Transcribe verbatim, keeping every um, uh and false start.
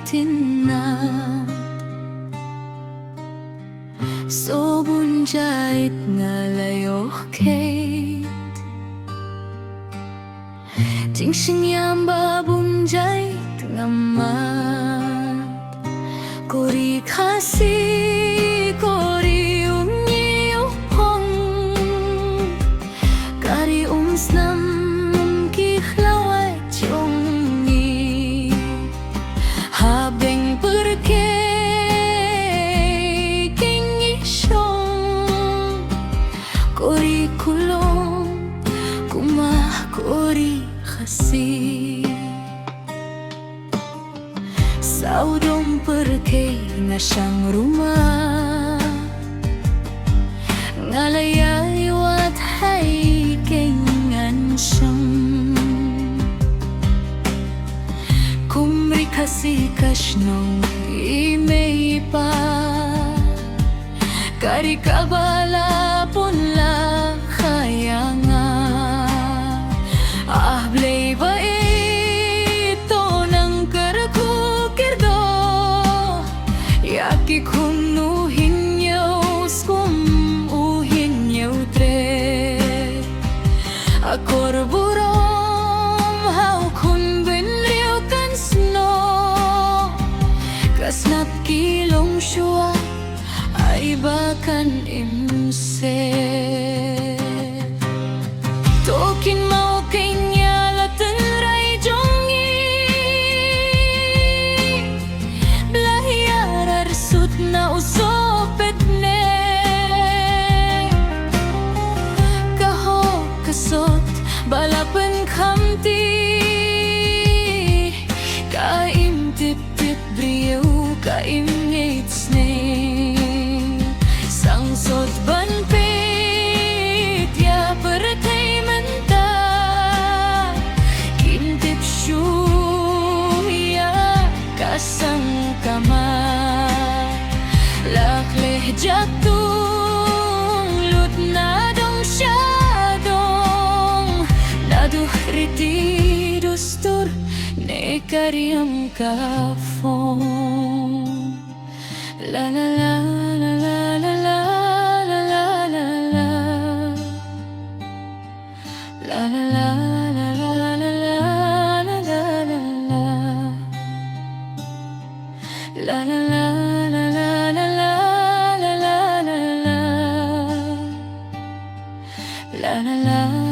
Tina, so bun jait nga la ïoh kheit. Jingsngewbha bun jait nga mad. Ko ri Khasi, ko ri um ñiew phong. Ka ri um snam ki khlawait jong ngi. Hapdeng pyrkhei ki ngi shong. Ko ri Khulom, kumba ko ri Khasi. Sawdong pyrkhei nga shang ruma. Nga la ïai wad ha i kyngan shong. Kum ri Khasi ka shnong i mei i pa. Ka ri kaba la pun la kha ïa nga. Ah Blei ba ïeit, to nang kyrkhu kyrdoh ïa ki khun u hynñiew skum u hynñiew trep. Akor burom ha u khun bynriew kan snoh. Ka snap ki longshuwa ai ba kan im seh. To kin mau kynja la tynrai jong ngi. Blei ïarap sut na u sopet ne. Ka hok ka sot ba la pynkham ti. Ka im tip tip briew, ka im ngeit sneng. Sang sot ban peit ïa pyrthei mynta. Kim tip shuh ïa ka sang kamai. La khleh jatung lut na dong sha dong. Naduh riti dustur ne ka riam ka phong. La la la la la la la la la la. La la la la la la la la la la. La la la la la la la la la la la. La la la.